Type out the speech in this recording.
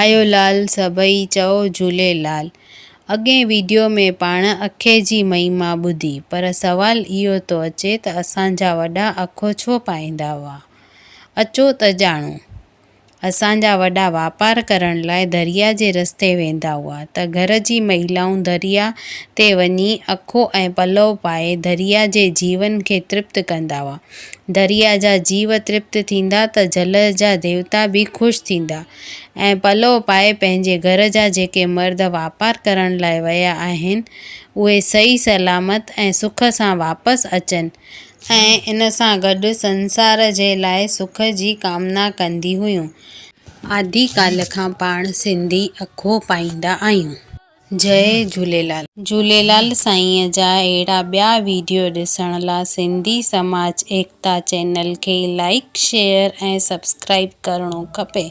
آيو لال سڀئي چئو جهوليلال. اڳئين ويڊيو ۾ پاڻ اکي جي مهما ٻڌي پر سوال اهو ٿو اچي ته اسان جا وڏا اکو ڇو پائيندا هئا؟ اچو ته ڄاڻون. اسان جا وڏا واپار ڪرڻ لاء دريا جي رستي ويندا هئا ته گهر جي مهلائون دريا تي وڃي اکو ۽ پلئو پائي دريا جي جيون کي ترپت ڪندا هئا. دريا جا جيو ترپت ٿيندا ته جل جا ديوتا به خوش ٿيندا ۽ پلئو پائي پنهنجي گهر جا جيڪي مرد واپار ڪرڻ لاء ويا آهن اهي صحيح سلامت ۽ سک سان واپس اچن ۽ ان سان گڏ سنسار جي لاء سک جي ڪامنا ڪندي هيون. آدي ڪال کان پاڻ سنڌي اکو پائيندا آهيون. جئي جهوليلال. جهوليلال سائينء جا اهڙا ٻيا ويڊيو ڏسڻ لا سنڌي سماج ايڪتا چينل کي لائيڪ شيئر ۽ سبسڪرائيب ڪرڻو کپي.